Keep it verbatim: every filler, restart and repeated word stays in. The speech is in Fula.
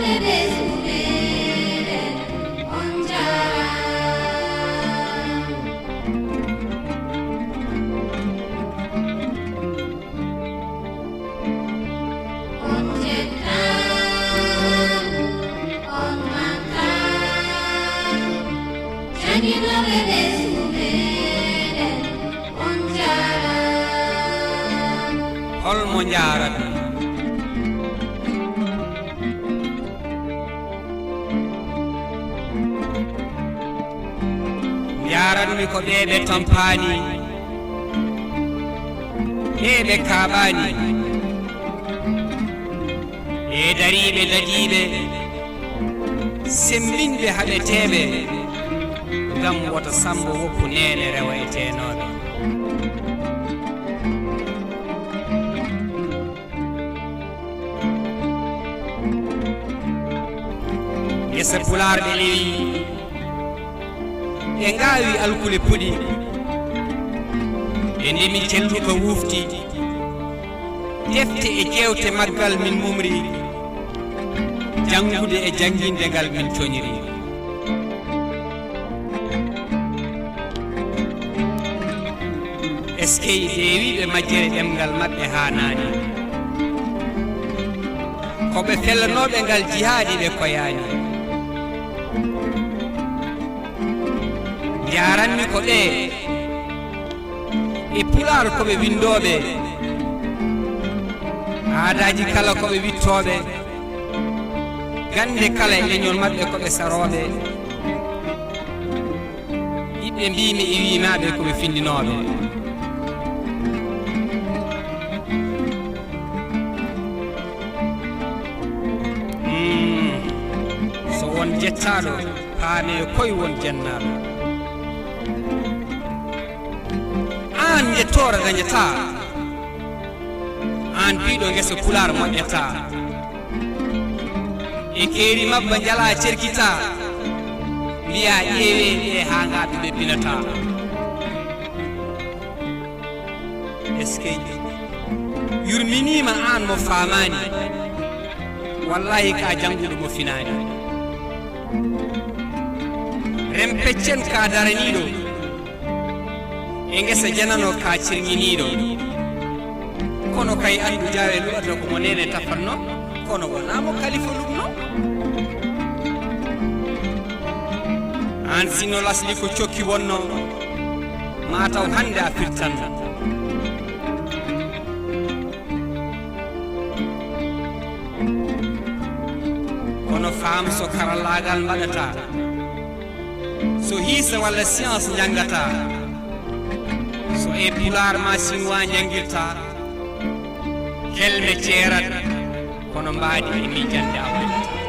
Ɓe ɓesngu meɗen, on njaaraama. On njettaama, on mankaama. Jannginooɓe ɓesngu meɗen, on njaaraama. Hol mo njaarata? Njaaranmi ko ɓee ɓe tampaani, ɓee ɓe kaaɓaani, ɓee dariiɓe dadiiɓe, sembinɓe haɓeteeɓe, ngam woto Sammbo woppu neene rewa e teenooɓe. Ngesa Pulaar ɓe lewi, ɓe ngaawi alkule puɗi, ɓe ndemi celluka wufti, defte e jeewte maggal min mumri, janngude e jannginde ngal min coñri. Eskey, ɓe wiiɓe majjere ɗemngal maɓɓe haanaani. Ko ɓe fellanooɓe ngal jihaadi ɓe koyaani. Njaaranmi ko ɓe e Pulaar ko ɓe winndooɓe, aadaaji kala ko ɓe wittooɓe, gannde kala e leñol maɓɓe ko ɓe sarooɓe. Yiɓɓe mbiimi e wiimaaɓe ko ɓe finndinooɓe. Mm. So won jettaaɗo, paamee koy won jennaaɗo. Aan njettoore dañataa, aan biiɗo ngesa Pulaar moƴƴataa. E keeri mabba njala cerkitaa, mbiyaa ƴeewee ɓe haa ngaaɓe ɓe pinataa. Eskey, yurminiima aan mo faamaani, wallaahi ka jannguɗo mo finaani. Rempeccen ka daraniiɗo, e ngesa janano ka cirŋiniiɗo. Kono kay anndu jaawe luɓata ko mo neene tafatno, kono wonaa mo kalifa luɓno. Aan sinno lasli ko cokki wonno, maa taw hannde a firtanno. Kono faam so karallaagal mbaɗata, so hiisa walla science njanngata, so e Pulaar ma Sinwaa njanngirta, kelme ceerat, kono mbaadi e miijande a waɗata.